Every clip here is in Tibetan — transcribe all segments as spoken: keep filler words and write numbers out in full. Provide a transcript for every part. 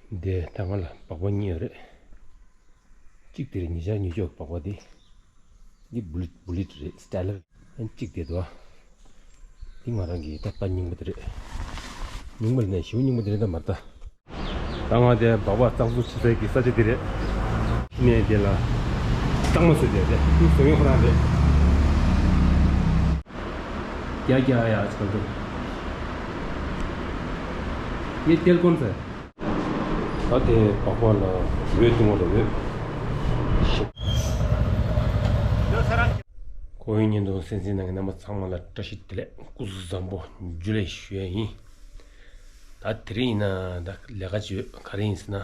འདི་ད་ང་ལ་སྦག་སྦག་གཉིས་ཡོད་རེད། གཅིག་དེ་རེད། ཉེ་ཆར་ཉོས་ཆོག་སྦག་སྦག་དེ། འདི་བུ་ལིཊ་བུ་ལིཊ་རེད། སི་ཊའི་ལར། ཨན་གཅིག་དེ་དོ། འདི་ང་རང་གི་ད་ལྟ་རྙིང་པ་དེ་རེད། རྙིང་པ་ལ་ནས་ཞེ་པོ་རྙིང་པ་དེ་རེད་ད་མ་རེད་ད། ད་ང་དེ་སྦག་སྦག་གཙང་བཟོ་བྱེད་སའི་གི་ས་ཆ་དེ་རེད། ནས་དེ་ལ་གཙང་མ་བཟོས་དེ་རེད། ཁོས་བཟོ་མཁན་ཁོ་རང་རེད། क्या क्या आया आजकल तो? ये तेल कौन सा है? ད་དེ་སྦག་སྦག་ལ་འོད་གཏོང་བ་ལ་འོད། ཁོ་བོའི་བརྙན་ཐུང་གསན་གཟིགས་གནང་མཁན་རྣམ་པ་ཚང་མ་ལ་བཀྲ་ཤིས་བདེ་ལེགས། སྐུ་གཟུགས་བཟང་པོ། འཇུ་ལེ་ཞུ་ཡ་ཡིན། ད་དེ་རིང་ཡིན་ན་ད་ལས་ཀ་ཅིག་ཡོད། ག་རེ་ཡིན་ཟེར་ན།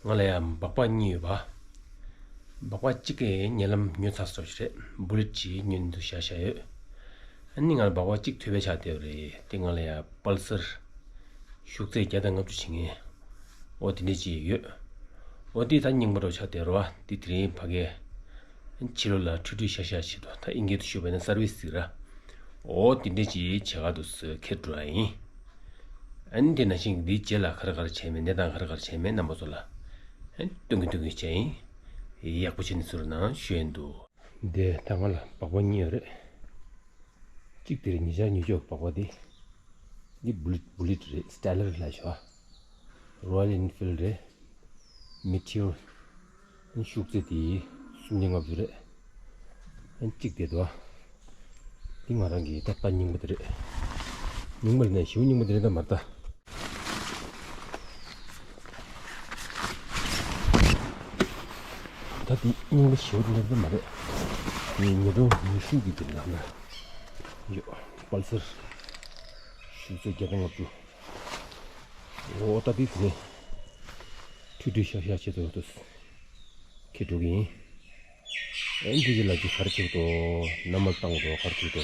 ང་ལ་ཡ་སྦག་སྦག་གཉིས་ཡོད་པ། སྦག་སྦག་གཅིག་གི་ཉེ་ལམ་ཉོས་ཚར་སོང་ཞིག་རེད། བུ་ལེཊ་གཅིག་ཉོས་འདུག་བཞག་བཞག་ཡོད། ཨ་ནི་ང་ལ་སྦག་སྦག་གཅིག་ཐོལ་པ་ཆགས་བསྡད་ཡོད་རེད། དེ་ང་ལ་ཡ་པལ་སར་ཤུག་ཚད་བརྒྱ་དང་ལྔ་བཅུ་བྱེད་མཁན། འོ་དེ་འདྲ་ཅིག་ཡོད། འོ་དེ་ད་རྙིང་པ་འདྲ་ཆགས་བསྡད་རེད་པ། དེ་དེ་རིང་ཕ་གིར་ཕྱི་ལོགས་ལ་འཁྲུད་འཁྲུད་ཤག་ཤག་བྱེད་དོ། ད་ཨིན་སྐད་དུ་ཞུས་པ་ཡིན་ན་སར་བི་སི་ཟེར་ར། འོ་དེ་འདྲ་ཅིག་བྱེད་ག་འདུག་ཟེར་ཁྱེར་འགྲོ་ཡ་ཡིན། ཨ་ནི་དེ་ནང་བཞིན་འདིའི་རྗེས་ལ་ག་རེ་ག་རེ་བྱས་མེད། གནས་སྟངས་ག་རེ་ག་རེ་བྱས་མེད་རྣམ་པ་ཚོ་ལ་ཨ་ནི་སྟོན་གི་སྟོན་གི་བྱས་ཡིན། ཡག་པོ་བྱས་ནས་གཟིགས་རོགས་གནང་ཞུ་ཡིན་འདུག། འདི་ད་ང་ལ་སྦག་སྦག་གཉིས་ཡོད་རེད། གཅིག་དེ་རེད། ཉེ་ཆར་ཉོས་ཆོག་སྦག་སྦག་དེ། འདི་བུ་ལེཊ་བུ་ལེཊ་རེད། སི་ཊའི་ལར་ལབ་ཤག། རོ་ཡལ་ཨིན་ཕིལ་རེད། མེ་ཊི་ཡོར། ཤུག་ཚད་དེ་སུམ་བརྒྱ་ལྔ་བཅུ་རེད། གཅིག་དེ་དོ། འདི་ང་རང་གི་ད་ལྟ་རྙིང་པ་དེ་རེད། རྙིང་པ་ལ་ནས་ཞེ་པོ་རྙིང་པ་དེ་རེད་ད་མ་རེད་ད། ད་དེ་རྙིང་པ་ཞེ་པོ་དེ་འདྲ་མ་རེད། ཉིས་སྟོང་ཉི་ཤུ་གི་དེ་ནང་ན་ཡོད། པལ་སར་ཤུག་ཚད་བརྒྱ་དང་ལྔ་བཅུ། འོ་ད་དེ་དེ་ནས་འཁྲུད་འཁྲུད་ཤག་ཤག་བྱེད་དུ་འདུག། ཁྱེར་འགྲོ་གི་ཡིན། ཨེ་འདི་གི་ལ་ཅིག་ག་རེ་བྱེད་དོ། གནམ་མ་བཏང་དོ། ག་རེ་བྱེད་དོ།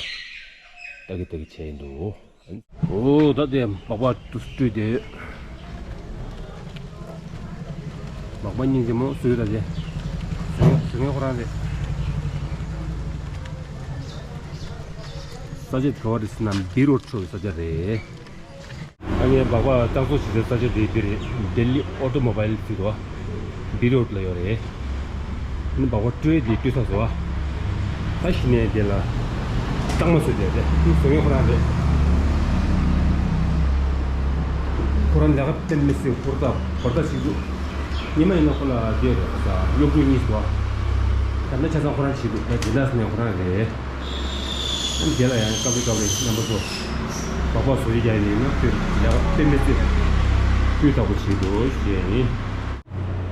ལྟ་གི་ལྟ་གི་བྱས་ཡིན་འདུག། འོ་ད་དེ་སྦག་སྦག་ཏུ་སྤྲོད་དེ་ཡོད། སྦག་སྦག་སྙིང་རྗེ་མོ་བཟོས་ད་དེ། བཟོས་བཟོས་མཁན་ཁོ་རང་རེད། ས་ཆ་དེ་ག་བ་རེད་ཟེར་ན་བི་རོ་ཌི་ཕྱོགས་ཀྱི་ས་ཆ་རེད། ཨ་ནི་སྦག་སྦག་གཙང་བཟོ་བྱེད་སའི་ས་ཆ་དེ་འདི་རེད། ལྡི་ལི་ཨོ་ཊོ་མོ་བཱའིལ་ཟེར་འདུག་བ། བི་རོ་ཌི་ལ་ཡོད་རེད། ཨ་ནི་སྦག་སྦག་སྤྲོད་དེ་སྤྲོད་ཚར་སོང་བ། ད་གཞི་ནས་དེ་ལ་གཙང་མ་བཟོས་བསྡད་རེད། ཁོས་བཟོ་མཁན་ཁོ་རང་རེད། ཁོ་རང་ལས་ཀ་དཔེ་མི་སྲིད་ཧུར་ཐག་ཧུར་ཐག་བྱེད་འདུག། ཉི་མ་ཡིན་ན་ཁོ་ལ་དེ་རེད་ས་གཡོག་གྲོགས་གཉིས་སོ། ད་ལྟ་ཆ་ཚང་ཁོ་རང་བྱེད་འདུག། ད་དེ་འདྲ་ཟེར་ནས་ཁོ་རང་རེད། ཨ་ནི་དེ་ལ་ཡང་སྐབས་རེ་སྐབས་རེ་རྣམ་པ་ཚོ་སྦག་སྦག་བཟོ་རྒྱུ་རྒྱག་ཡིན་ན་དཔེ་ལས་ཀ་དཔེ་མི་སྲིད་སྤུས་དག་པོ་བྱེད་འདུག་ཞེས་ཡིན།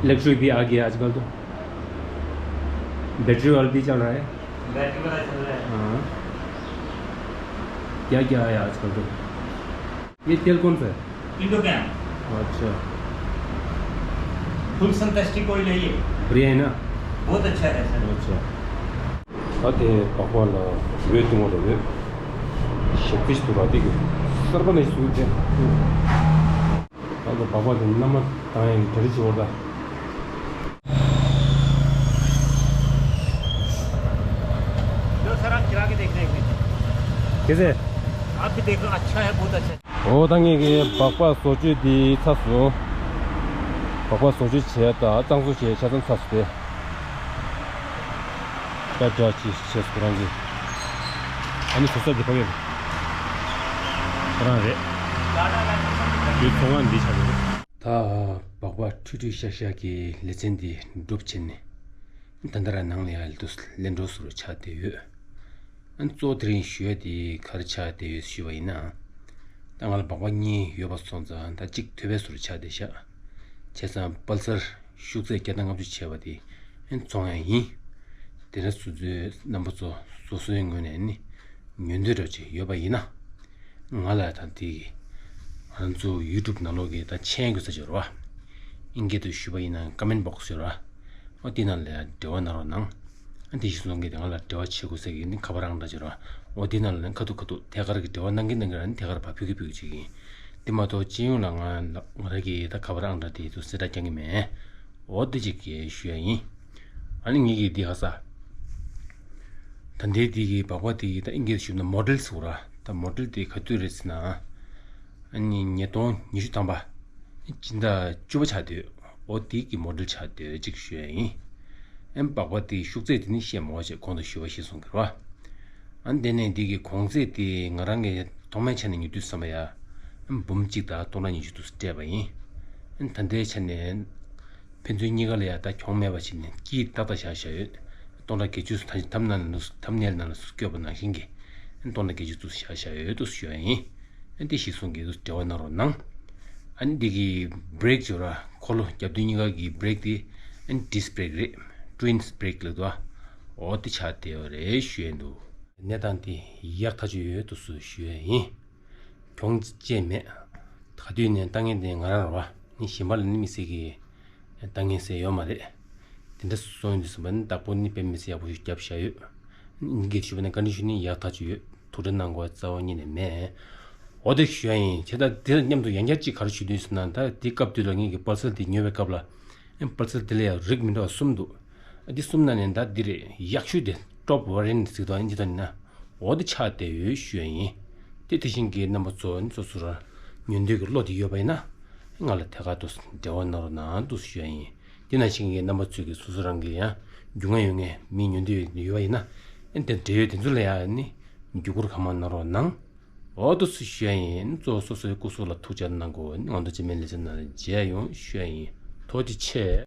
इलेक्ट्रिक भी आ गया आजकल तो। बैटरी वाला भी चल रहा है। बैटरी वाला चल रहा है। हाँ। क्या क्या आया आजकल तो? ये तेल कौन सा है? इंडोकैम। अच्छा। फुल संतुष्टि कोई नहीं है। बढ़िया है ना? बहुत अच्छा है सर। अच्छा। ད་དེ་སྦག་སྦག་ལ་འོད་གཏོང་བ་ལ་འོད། ཞག་ཚི་ཞིག་ཏུ་ར་དེ་གི་གསར་པ་ནས་ཞིག་ཏུ་དེ། ད་ལོ་སྦག་སྦག་དེ་མནའ་མ་བཏང་ཡང་གྲ་སྒྲིག་བྱེད་དགོས་རེད་ད། लो सर, आप चला के देख रहे हैं। कैसे? आप भी देख लो, अच्छा है, बहुत अच्छा है। འོ་ད་ངེད་ཀྱི་སྦག་སྦག་བཟོ་བཅོས་འདི་ཚར་སོང་། སྦག་སྦག་བཟོ་བཅོས་བྱས་དང་གཙང་བཟོ་བྱས་ཆ་ཚང་ཚར་སོང་སྟེ། ཀ་ཅག་ཅིག་བྱས་སོང་ཁོ་རང་གིས། ཨ་ནི་བཟོ་ས་འདི་ཕ་གི་རེད། ཁོ་རང་རེད། འདི་ཚོང་ཁང་འདི་ཆགས་ཀྱི་རེད། ད་སྦག་སྦག་འཁྲུད་འཁྲུད་ཤག་ཤག་གི་ལེ་ཚན་འདི་གྲུབ་བྱས་ནས། ད་ལྟ་རང་ནང་ལ་ཡར་ལ་དུ་ལེན་འགྲོ་ཟེར་བ་ཆགས་བསྡད་ཡོད། ཨ་ནི་གཙོ་བོ་དེ་རིང་ཞུ་ཡ་དེ་ག་རེ་ཆགས་བསྡད་ཡོད་ཞུས་པ་ཡིན་ན། ད་ང་ལ་སྦག་སྦག་གཉིས་ཡོད་པ་སོང་ཙང་ད་གཅིག་ཐོལ་པའི་བཟོ་འདྲ་ཆགས་བསྡད་ཤག། བྱས་ཙང་པལ་སར་ཤུགས་ཚད་བརྒྱ་དང་ལྔ་བཅུ་བྱས་པ་དེ་ཨ་ནི་བཙོང་ཡ་ཡིན། དེ་འདྲ་བཟོ་ཚོའི་རྣམ་པ་ཚོ་བཟོ་བཟོའི་ངོས་ནས་ནི་ཉོ་འདོད་འདྲ་ཅིག་ཡོད་པ་ཡིན་ན། ང་ལ་ད་དེ་ང་ཚོ་ཡུ་ཊུབ་ནང་ལོགས་ཀྱི་ད་མཆན་དགོས་ས་ཅིག་ཡོད་རེད་བ། ཨིན་སྐད་དུ་ཞུས་པ་ཡིན་ན་ཀོ་མེན་ཊི་བོག་སི་ཡོད་རེད་བ། འོ་དེ་ནང་ལ་འབྲེལ་བ་གནང་རོགས་གནང་། ཨ་དེ་བཞིན་སོང་གི་དེ་ང་ལ་འབྲེལ་བ་བྱེད་དགོས་ས་གི་ནི་ཁ་པར་ཨང་གྲངས་ཅིག་ཡོད་རེད་བ། འོ་དེ་ནང་ལ་ནི་ཁ་ཐུག་ཁ་ཐུག་ཐད་ཀར་གྱི་འབྲེལ་བ་གནང་གི་གནང་གི་ར་ནི་ཐད་ཀར་ཕར་ཕུལ་གི་ཕུལ་གི་བྱེད་ཀྱི་ཡིན། དེ་མ་གཏོགས་སྤྱི་ཡོངས་ལ་ང་ང་རང་གི་ད་ཁ་པར་ཨང་གྲངས་དེ་ཚོ་གསལ་བསྒྲགས་རྒྱག་གི་མེད། འོ་དེ་ཅིག་གི་ཞུ་ཡ་ཡིན། ཨ་ནི་ངེད་ཀྱི་འདི་ཧ་ས། ད་ལྟའི་འདི་གི་སྦག་སྦག་འདི་གི་ད་ཨིན་སྐད་ཞུས་ན་མོ་ཌེལ་ཟེར་ར། ད་མོ་ཌེལ་འདི་ག་དུས་རེད་ཟེར་ན། ཨ་ནི་ཉིས་སྟོང་ཉི་ཤུ་ཐམ་པ། སྦྱིན་བདག་བཅུ་པ་ཆགས་བསྡད་ཡོད། འོ་དེ་གི་མོ་ཌེལ་ཆགས་བསྡད་ཡོད་ཅིག་ཞུ་ཡ་ཡིན། ཨེམ་པགས་པ་དེའི་ཤུགས་ཚད་དེ་ནི་བཤད་མ་བྱས་གོང་དུ་ཞུས་པ་བཞིན་གསུང་གི་རེད་བ། ཨ་ནི་དེ་ནས་འདི་གི་གོང་ཚད་དེ་ང་རང་གི་ཐོག་མའི་ཆ་ནས་ཉོ་དུས་ཙམ་པ་ཡ། ཨེམ་འབུམ་གཅིག་དང་སྟོང་ཕྲག་ཉི་ཤུ་དུ་སྤྲད་པ་ཡིན། ཨེམ་ད་ལྟའི་ཆ་ནས་ཕན་ཚུན་གཉིས་ཀ་ལ་ཡ་ད་གྱོང་མེད་པ་བྱས་ནས་སྐྱིད་ཏག་ཏག་བཞག་བཞག་ཡོད། སྟོང་ཕྲག་བརྒྱད་ཅུ་ཐམ་ནང་ལ་ཐམ་ནེལ་ནང་ལ་བཀོད་པ་ནང་བཞིན་གྱི་སྟོང་ཕྲག་བརྒྱད་ཅུ་ཙམ་བཞག་བཞག་ཡོད་དུ་ཞུ་ཡ་ཡིན། ཨ་འདི་ཞིག་གསུང་གི་འདུག་འབྲེལ་བ་གནང་རོགས་གནང་། ཨ་ནི་འདི་གི་བྷི་རེག་ཅོ་ར་འཁོར་ལོ་རྒྱབ་མདུན་གཉིས་ཀ་གི་བྷི་རེག་དེ་ཨ་ནི་ཌིསི་བྷི་རེག་རེད། ཊུ་ཝིན་སི་བྷི་རེག་ལབ་འདུག་འོ་དེ་ཆགས་བསྡད་ཡོད་རེད་ཞུ་ཡ་འདུག་གནས་སྟངས་དེ་ཡག་ཐག་ཆོད་ཡོད་དུ་སུ་ཞུ་ཡ་ཡིན། གྱོང་ཅན་མེད། ག་དུས་ནས་ལྟ་མཁན་དེ་ང་རང་རེད་བ། ནི་གཞན་པ་ལ་ནི་མི་སྲིད་གི་ལྟ་མཁན་ཟེར་ཡོད་མ་རེད། དེ་འདྲ་སོང་ཡོང་དུས་ཙམ་པ་ནི་བདག་པོ་ནི་དཔེ་མི་སྲིད་ཡག་པོ་ཞིག་བརྒྱབ་བཞག་ཡོད། ཉིན་གྱི་ཞུ་བ་ནི་བཀའ་འདྲི་ཞུ་ནི་ཡག་ཐག་ཆོད་ཡོད། ཐུགས་ཁྲལ་གནང་དགོས་རྩ་བ་ཉིད་ནས་མེད། འོ་དེ་ཞུ་ཡ་ཡིན། བྱས་ཙང་དེ་དང་མཉམ་དུ་ཡང་བསྐྱར་གཅིག་ག་རེ་ཞུ་འདོད་ཟེར་ན། ད་དེ་སྐབས་དུས་ལ་ངེད་ཀྱི་པར་སེལ་དེ་ཉོ་བའི་སྐབས་ལ། པར་སེལ་དེ་ལ་ཡང་རིགས་མི་འདྲ་བ་གསུམ་འདུག་འདི་གསུམ་ནང་ནས་ད་འདི་རེད། ཡག་ཤོས་དེ་ཊོབ་ཝེ་རི་ཡེན་ཊི་ཟེར་དང་འདི་དང་ནི་ན། འོ་དེ་ཆགས་བསྡད་ཡོད་ཞུ་ཡ་ཡིན། དེ་དེ་བཞིན་གྱི་རྣམ་པ་ཚོ་ནི་སོ་སོ་རང་ཉོ་འདོད་ཀྱི་བློ་དེ་ཡོད་པ་ཡིན་ན། ང་ལ་ཐད་ཀར་དུ་འབྲེལ་བ་གནང་རོགས་གནང་དུ་ཞུ་ཡ་ཡིན། དེ་ནང་བཞིན་གྱི་རྣམ་པ་ཚོས་ཀྱི་སོ་སོ་རང་གི་ཡང་རྒྱུས་མངའ་ཡོད་མཁན་མི་ཉོ་འདོད་ཡོད་པ་ཡིན་ན། ཨེ་དེ་འབྲེལ་ཡོད་དེ་ཚོ་ལ་ཡང་ནི་བརྒྱུད་སྐུར་གང་མང་གནང་རོགས་གནང་། འོ་དུ་སུ་ཞུ་ཡ་ཡིན། གཙོ་བོ་སོ་སོའི་སྐུ་གཟུགས་ལ་ཐུགས་ཅག་གནང་དགོས། ང་ཚོ་ཅི་མེད་ལས་ཅི་ན་མཇལ་ཡོང་ཞུ་ཡ་ཡིན། ཐུགས་རྗེ་ཆེ།